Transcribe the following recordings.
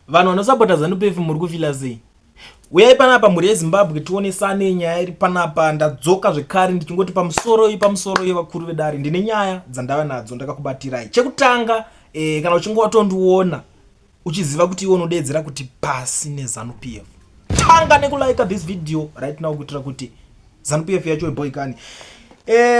Vanhu vanosapota Zanu PF muri kufila sei? Uyai panapa mhuri yeZimbabwe tionesane nyaya iri panapa. Ndadzoka zvekare ndichingoti pamusoroi pamusoroi vakuru vedare. Ndine nyaya dzandava nadzo ndakakubatirai. Chekutanga kana uchinge watondiona uchiziva kuti iwe unodeedzera kuti pasi neZanu PF. Tanga nekulike this video right now kuitira kuti Zanu PF yacho iboikani.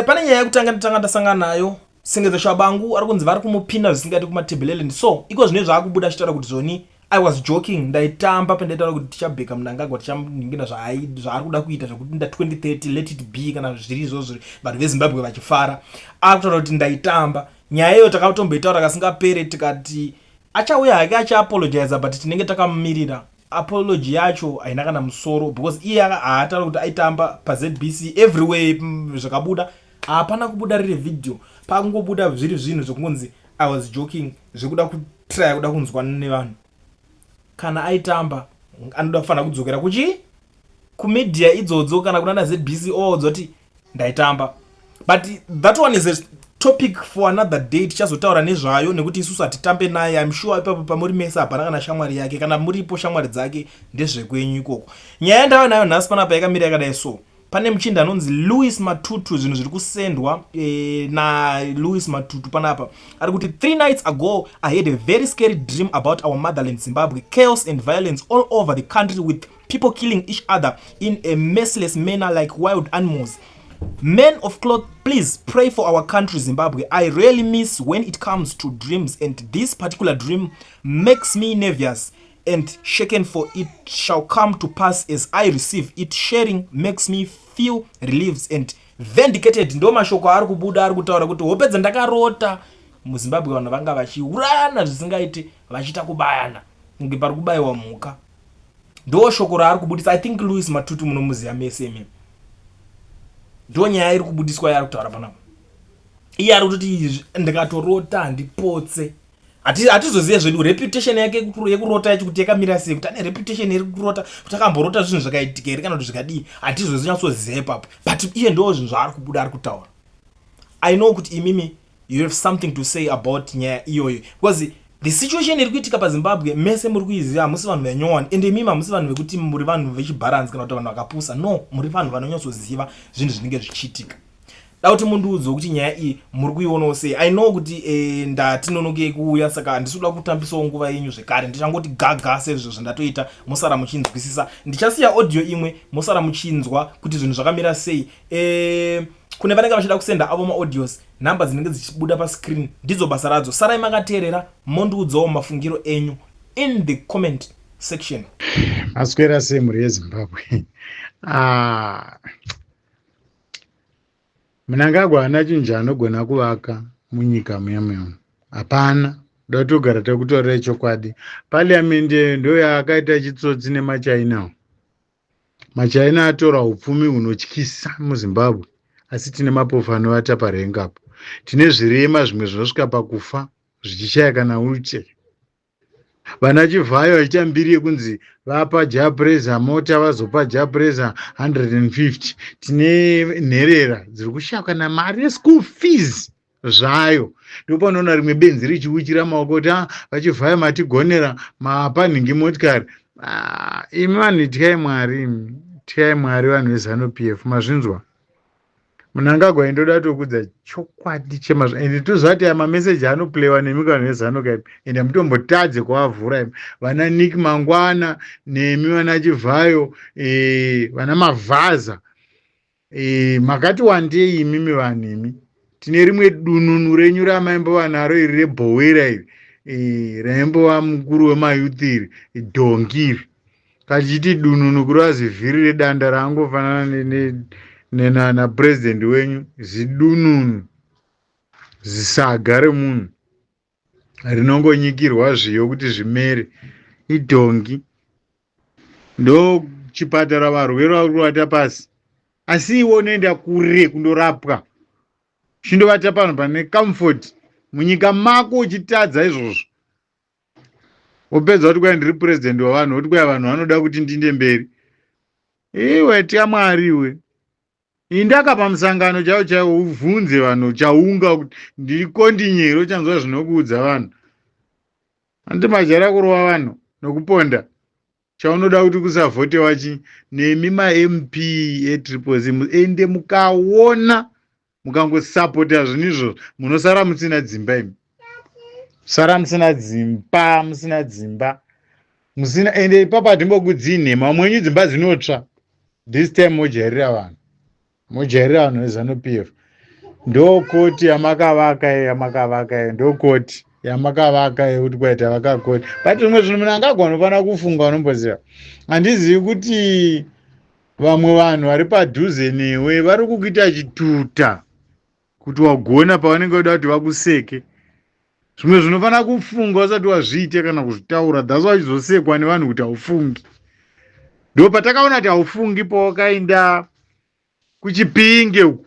Pane nyaya yekutanga nditanga ndasangana nayo. Sengezo Shabangu ari kunzi vari kumupinda zvisingaiti kuMatabeleland, so iko zvine zvaakubuda achitaura kuti zvoni I was joking, ndaitamba pandaitaura kuti tichabheka Mnangagwa, tichaningina zvaari kuda kuita zvekuti nda 2030 let it be, kana zviri izvozvo vanhu veZimbabwe vachifara. Akutaura kuti ndaitamba. Nyaya iyo takatomboitaura kasingapere, tikati achauya hake achiapologiza, but tinenge takamumirira. Apology yacho haina kana musoro because iye haataura kuti aitamba paZBC everywhere. Zvakabuda hapana kubuda riri video, pakungobuda zviri zvinhu zvekungonzi I was joking, zvekuda kutraya kuda kunzwana nevanhu. Kana aitamba, anoda kufanira kudzokera kuchi kumedia idzodzo kana kunana ZBC oodza kuti ndaitamba. But that one is a topic for another day, tichazotaura nezvayo nekuti isusu hatitambe naye. I'm sure ipapo pamuri mese hapana kana shamwari yake, kana muripo shamwari dzake ndezvekwenyu ikoko. Nyaya yandava nayo nhasi panapa yakamira yakadai. So pane muchinda anonzi Louis Matutu, zvinhu zviri kusendwa naLouis Matutu panapa. Ari kuti, "3 nights ago I had a very scary dream about our motherland Zimbabwe, chaos and violence all over the country with people killing each other in a merciless manner like wild animals. Men of cloth, please pray for our country Zimbabwe. I rarely miss when it comes to dreams, and this particular dream makes me nervous and shaken, for it shall come to pass as I receive it. Sharing makes me feel relieved and vindicated." Ndo mashoko ari kubuda, ari kutaura kuti hope dzandakarota muZimbabwe vanhu vanga vachiurayana zvisingaiti, vachiita kubayana kunge pari kubayiwa mhuka. Ndo shoko raari kubudisa. I think Louis Matutu munomuziva mese imi. Ndo nyaya iri kubudiswa yaari kutaura panapa. Iye ari kutoti ndikatorota handipotse. Hatizozive zvedu reputation yake yekurota yacho kuti yakamira sei, kuti ane reputation iri kurota, kuti akamborota zvinhu zvakaitika here kana kuti zvikadii, hatizozonyatsoziva ipapo. But iye ndo zvinhu zvaari kubuda ari kutaura. I know kuti imimi you have something to say about nyaya iyoyo, because the situation iri kuitika paZimbabwe mese muri kuiziva. Hamusi vanhu venyowani, ende imimi hamusi vanhu vekuti muri vanhu vechibharansi kana kuti vanhu vakapusa. No, muri vanhu vanonyatsoziva zvinhu zvinenge zvichiitika. Da kuti mundiudzewo kuti nyaya iyi muri kuionawo sei. I know kuti ndatinonokei kuuya, saka handisi kuda kutambisawo nguva yenyu zvekare. Ndichangoti gaga sezvo zvandatoita, musara muchinzwisisa. Ndichasiya audio imwe, musara muchinzwa kuti zvinhu zvakamira sei. Kune vanenge vachida kusenda avo maaudios, nhamba dzinenge dzichibuda pascreen ndidzo basa radzo. Sarai makateerera, mondiudzawo mafungiro enyu in the comment section. Maswera sei mhuri yeZimbabwe? Ah, Mnangagwa haana chinhu chaanogona kuvaka munyika muya muya, hapana. Da kutogara takutaurirai chokwadi. Parliament ndo yaakaita chitsotsi nemaChina. MaChina atora upfumi hunotyisa muZimbabwe, asi tine mapofu anovata parengapo, tine zvirema zvimwe zvinosvika pakufa zvichishaya kana wheelchair. Vana Chivhayo vachiita mbiri yekunzi vapa Japreza mota, vazopa Japreza 150. Tine nherera dziri kushaya kana mari yeschool fees zvayo. Ndopanoona rimwe benzi richiuchira maoko kuti a vaChivhayo matigonera, mapa nhingi motikari. Ah, imi vanhu ityai Mwari, imi tyai Mwari. Vanhu veZANU PF, mazvinzwa? Mnangagwa indoda tokudza chokwadi chemazvo, ende tozvati aya mameseji anoplaywa nemi vanhu veZANU kaipi, ende mutombotadze kuavhura imi vana Nick Mangwana nemi vana Chivhayo, vana Mavhaza, makati wandei imimi vanhu imi. Tine rimwe dununu renyu ramaimbova naro iri rebhowera iri, raimbova mukuru wemayouth iri, dhongi iri. Kachiti dununu kureva zivhiri redanda raangofanana napurezidendi wenyu, zidununu, zisaga remunhu rinongonyikirwa zviyo kuti zvimere, idhongi. Ndo chipatara varwere vari kuvata pasi, asi iwe unoenda kure kundorapwa, uchindovata pano pane comfort munyika mako, uchitadza izvozvo. Wopedza kuti kwai ndiri purezidendi wavanhu, woti kwai vanhu vanoda kuti ndinde mberi. Iwe tya Mwari iwe. Indaka pamusangano chaiwo chaiwo, uvhunze vanhu chaunga kuti ndiri kondinyero, uchanzwa zvinokuudza vanhu. Handiti majara kurova vanhu. Nokuponda chaunoda kuti kusavhotewa chi nemi maMP eTriple C ende mukaona mukangosapota zvinhu izvozvo munosara musina dzimba imi sara musina dzimba musina dzimba musina ende ipapo hatimbokudzii nhema mwenyu dzimba dzinotsva this time mojairira vanhu mojairira vanhu vezanu p f ndokoti yamakavaka iyo yamakavaka iyo ndokoti yamakavaka yekuti kwaita vakakoti but zvimwe zvinhu munhu angagona ufanira kufunga unomboziva handizivi kuti vamwe vanhu vari padhuze newe vari kukuita chituta kuti wagona pavanenge voda kuti vakuseke zvimwe zvinofanira kufunga usati wazviite kana kuzvitaura thats why uchizosekwa nevanhu kuti haufungi ndo patakaona kuti haufungi pawakaenda kuchipinge uku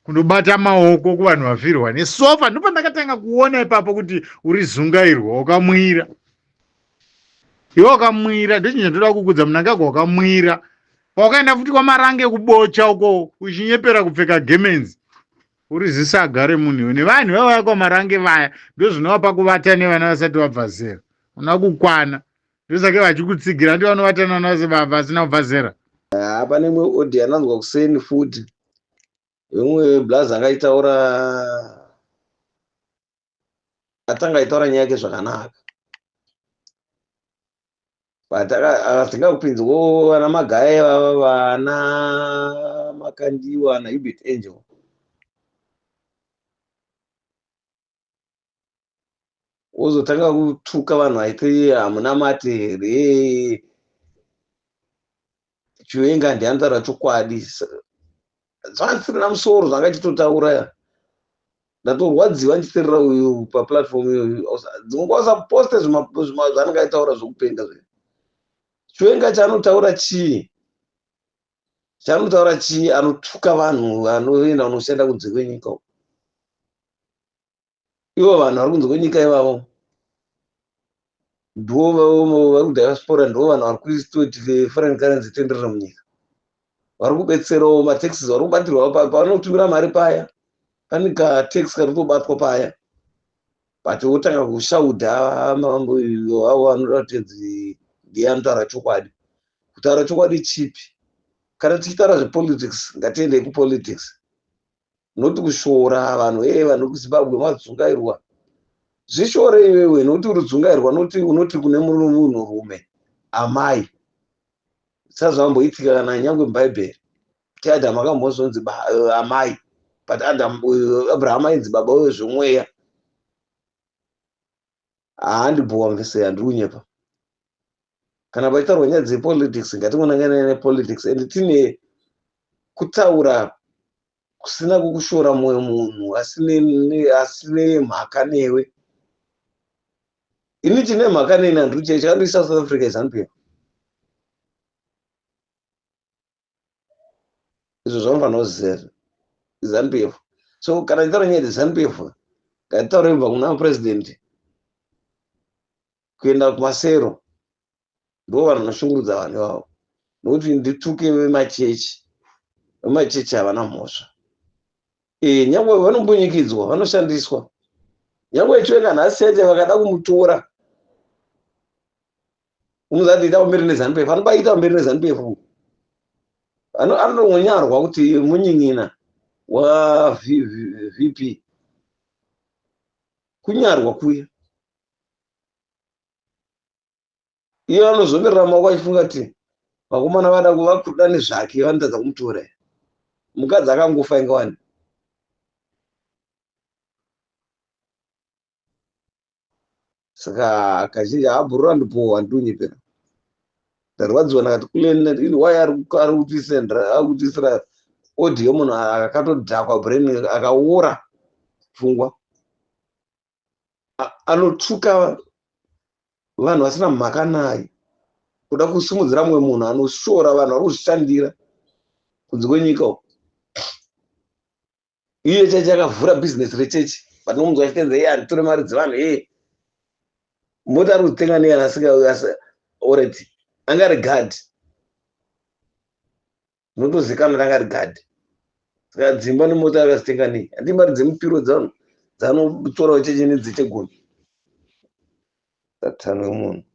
kundobata maoko kuvanhu vafirwa nesofa ndopandakatanga kuona ipapo kuti uri zungairwa wakamwira iwe wakamwira ndochinhu chandoda kukudza munangagwa wakamwira pawakaenda futi kwamarange kubocha uko uchinyepera kupfeka gemenzi uri zisaga remunhu iwe nevanhu vavaya kwamarange vaya ndozvinovapa kuvata nevana vasati vabva zera una kukwana ndosake vachikutsigira ndi vanovata nevana vasina kubva zera haa pane imwe audio yandanzwa kuseni futi imwe blaz anga aitaura atanga aitaura nyaya yake zvakanaka but akazinga kupinzwa vana magaya ivava vana makandiwa nahubert angel wozotanga kutuka vanhu vaiti hamunamati here chiwenga ndianotaura chokwadi zvandisirina musoro zvanga chitotaura ndatorwadziwa ndichiterera uyu paplatform iyoyo dzimwe nguva usaposte zvaanenge aitaura zvekupenga zve chiwenga chaanotaura chii chaanotaura chii anotuka vanhu vanoenda kunoshanda kunze kwenyika uko ivo vanhu vari kunze kwenyika ivavo ndivo vari kudiaspora ndivo vanhu vari kuistoti foreign currency tenderera munyika vari kubetserawo mataxes vari kubatirwa pavanotumira mari paya pane katax kari kutobatwa paya but wotanga kushaudha mambo avo vanoda kutenzi ndiye anotaura chokwadi kutaura chokwadi chipi kana tichitaura zvepolitics ngatiendei kupolitics not kushora vanhu ee vanhu kuzimbabwe madzungairwa zvishore iwewe nokuti uri dzungairwa noti unoti kune munhu rume amai sazvamboitika kana nyangwe mubhaibheri kuti adamu akambozonzi eh, amai but adam eh, abraham ainzi baba wezvemweya haandibhowa mvese handiri kunyepa kana pachitaurwa nyaya dzepolitics ngatingonangana nepolitics and tine kutaura kusina kukushora mwoyo munhu asine mhaka newe ini tine mhaka neni handiri chai chakandiisa south africa izanupf izvo zvanofanira kuziva zanupf so kana titaura nyaya dzezanupf ngatitaure kubva kuna president kuenda kumasero ndo vanhu vanoshungurudza vanhu ivavo nokuti ndituke vemachechi vemachechi havana mhosva e, nyangwe vanombunyikidzwa vanoshandiswa nyangwe ichivenga nhasi chaiche vakada kumutora umuzati ita pamberi nezanupf anobaita pamberi nezanupf anotongonyarwa kuti munyin'ina wavp kunyarwa kuya iye anozomerera maoko achifunga kuti vakomana vada kuvakuda nezvake vanotadza kumutora mukadzi akangofa inga wani saka kazhinji haabhurura ndipowa ndiunyepera ndarwadziwa ndakati kule why ari kutiisira audio munhu akatodhakwa brain akaora pfungwa anotuka vanhu vasina mhaka naye kuda kusimudzira mumwe munhu anoshora vanhu vari kuzvishandira kunze kwenyika uko iye chechi akavhura bhizinesi rechechi but nomunzwa achitenza iye anditore mari dzevanhu iye mota ari kudzitenga nei asinga already anga ari guard unotozikanwa kuti anga ari guard saka dzimba nemota akazitenga nei handi mari dzemupiro dzanhu dzanotorawo chechi nedzechegumi satani wemunhu.